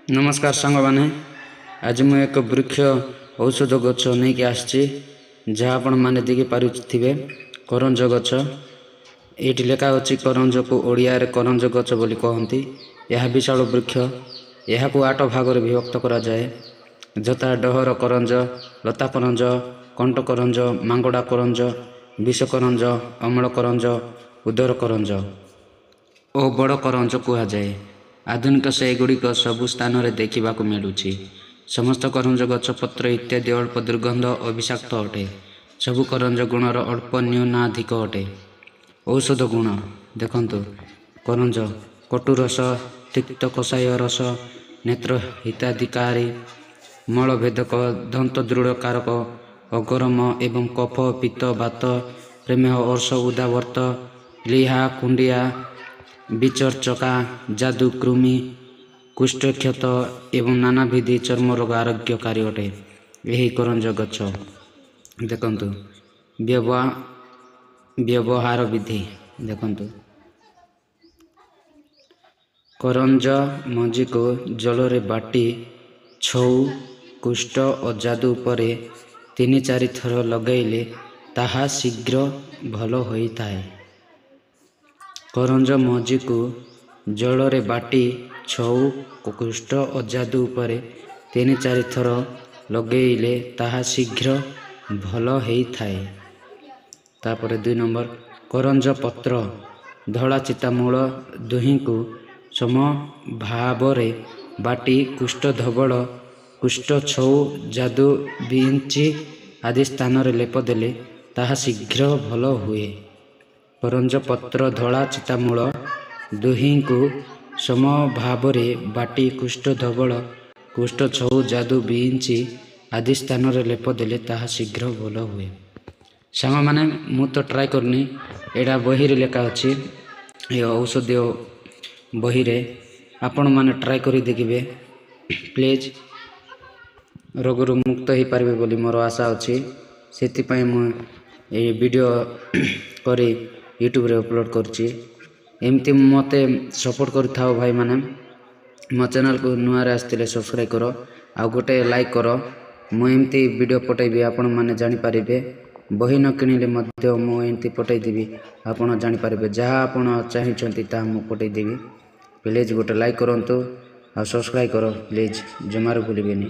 ନମସ୍କାର ସାଙ୍ଗମାନେ, ଆଜି ମୁଁ ଏକ ବୃକ୍ଷ ଔଷଧ ଗଛ ନେଇକି ଆସିଛି, ଯାହା ଆପଣମାନେ ଦେଖିପାରୁଥିବେ କରଞ୍ଜ ଗଛ। ଏଇଠି ଲେଖା ଅଛି କରଞ୍ଜକୁ ଓଡ଼ିଆରେ କରଞ୍ଜ ଗଛ ବୋଲି କହନ୍ତି। ଏହା ବିଶାଳ ବୃକ୍ଷ। ଏହାକୁ 8 ଭାଗରେ ବିଭକ୍ତ କରାଯାଏ, ଯଥା ଡହର କରଞ୍ଜ, ଲତା କରଞ୍ଜ, କଣ୍ଟ କରଞ୍ଜ, ମାଙ୍ଗଡ଼ା କରଞ୍ଜ, ବିଷ କରଞ୍ଜ, ଅମଳ କରଞ୍ଜ, ଉଦର କରଞ୍ଜ ଓ ବଡ଼ କରଞ୍ଜ କୁହାଯାଏ। ଆଧୁନିକ ସେଗୁଡ଼ିକ ସବୁ ସ୍ଥାନରେ ଦେଖିବାକୁ ମିଳୁଛି। ସମସ୍ତ କରଞ୍ଜ ଗଛ ପତ୍ର ଇତ୍ୟାଦି ଅଳ୍ପ ଦୁର୍ଗନ୍ଧ ଓ ବିଷାକ୍ତ ଅଟେ। ସବୁ କରଞ୍ଜ ଗୁଣର ଅଳ୍ପ ନ୍ୟୁନାଧିକ ଅଟେ। ଔଷଧ ଗୁଣ ଦେଖନ୍ତୁ, କରଞ୍ଜ କଟୁ ରସ, ତିକ୍ତ କଷାୟ ରସ, ନେତ୍ର ହିତାଧିକାରୀ, ମଳଭେଦକ, ଦନ୍ତ ଦୃଢ଼କାରକ, ଅଗରମ ଏବଂ କଫ, ପିତ୍ତ, ବାତ, ପ୍ରମେହ, ଅର୍ଶ, ଉଦାବର୍ତ୍ତ, ଲିହା, କୁଣ୍ଡିଆ, ବିଚର୍ଚକା, ଯାଦୁ, କୃମି, କୁଷ୍ଠକ୍ଷତ ଏବଂ ନାନାବିଧି ଚର୍ମ ରୋଗ ଆରୋଗ୍ୟକାରୀ ଅଟେ ଏହି କରଞ୍ଜ ଗଛ। ଦେଖନ୍ତୁ ବ୍ୟବହାର ବିଧି ଦେଖନ୍ତୁ, କରଞ୍ଜ ମଞ୍ଜିକୁ ଜଳରେ ବାଟି ଛଉ, କୁଷ୍ଠ ଓ ଯାଦୁ ଉପରେ 3-4 ଥର ଲଗାଇଲେ ତାହା ଶୀଘ୍ର ଭଲ ହୋଇଥାଏ। କରଞ୍ଜ ମଞ୍ଜିକୁ ଜଳରେ ବାଟି ଛଉ, କୁଷ୍ଠ ଓ ଯାଦୁ ଉପରେ 3-4 ଥର ଲଗାଇଲେ ତାହା ଶୀଘ୍ର ଭଲ ହେଇଥାଏ। ତାପରେ 2 ନମ୍ବର, କରଞ୍ଜ ପତ୍ର ଧଳା ଚିତାମୂଳ ଦୁହିଁକୁ ସମଭାବରେ ବାଟି କୁଷ୍ଠ ଧବଳ, କୁଷ୍ଠ ଛଉ, ଯାଦୁ, ବିଞ୍ଚି ଆଦି ସ୍ଥାନରେ ଲେପ ଦେଲେ ତାହା ଶୀଘ୍ର ଭଲ ହୁଏ। କରଞ୍ଜ ପତ୍ର ଧଳା ଚିତାମୂଳ ଦୁହିଁକୁ ସମଭାବରେ ବାଟି କୁଷ୍ଠ ଧବଳ, କୁଷ୍ଠ ଛଉ, ଯାଦୁ, ବିଞ୍ଚି ଆଦି ସ୍ଥାନରେ ଲେପ ଦେଲେ ତାହା ଶୀଘ୍ର ଭଲ ହୁଏ। ସାଙ୍ଗମାନେ, ମୁଁ ତ ଟ୍ରାଏ କରିନି, ଏଇଟା ବହିରେ ଲେଖା ଅଛି, ଏ ଔଷଧୀୟ ବହିରେ। ଆପଣମାନେ ଟ୍ରାଏ କରି ଦେଖିବେ ପ୍ଲିଜ୍, ରୋଗରୁ ମୁକ୍ତ ହେଇପାରିବେ ବୋଲି ମୋର ଆଶା ଅଛି। ସେଥିପାଇଁ ମୁଁ ଏଇ ଭିଡ଼ିଓ କରି ୟୁଟ୍ୟୁବରେ ଅପଲୋଡ଼ କରୁଛି। ଏମିତି ମୋତେ ସପୋର୍ଟ କରିଥାଅ ଭାଇମାନେ। ମୋ ଚ୍ୟାନେଲକୁ ନୂଆରେ ଆସିଥିଲେ ସବସ୍କ୍ରାଇବ୍ କର ଆଉ ଗୋଟେ ଲାଇକ୍ କର। ମୁଁ ଏମିତି ଭିଡ଼ିଓ ପଠାଇବି, ଆପଣମାନେ ଜାଣିପାରିବେ। ବହି ନ କିଣିଲେ ମଧ୍ୟ ମୁଁ ଏମିତି ପଠାଇଦେବି, ଆପଣ ଜାଣିପାରିବେ। ଯାହା ଆପଣ ଚାହିଁଛନ୍ତି ତାହା ମୁଁ ପଠାଇଦେବି। ପ୍ଲିଜ୍ ଗୋଟେ ଲାଇକ୍ କରନ୍ତୁ ଆଉ ସବସ୍କ୍ରାଇବ୍ କର ପ୍ଲିଜ୍, ଜମାରୁ ଭୁଲିବେନି।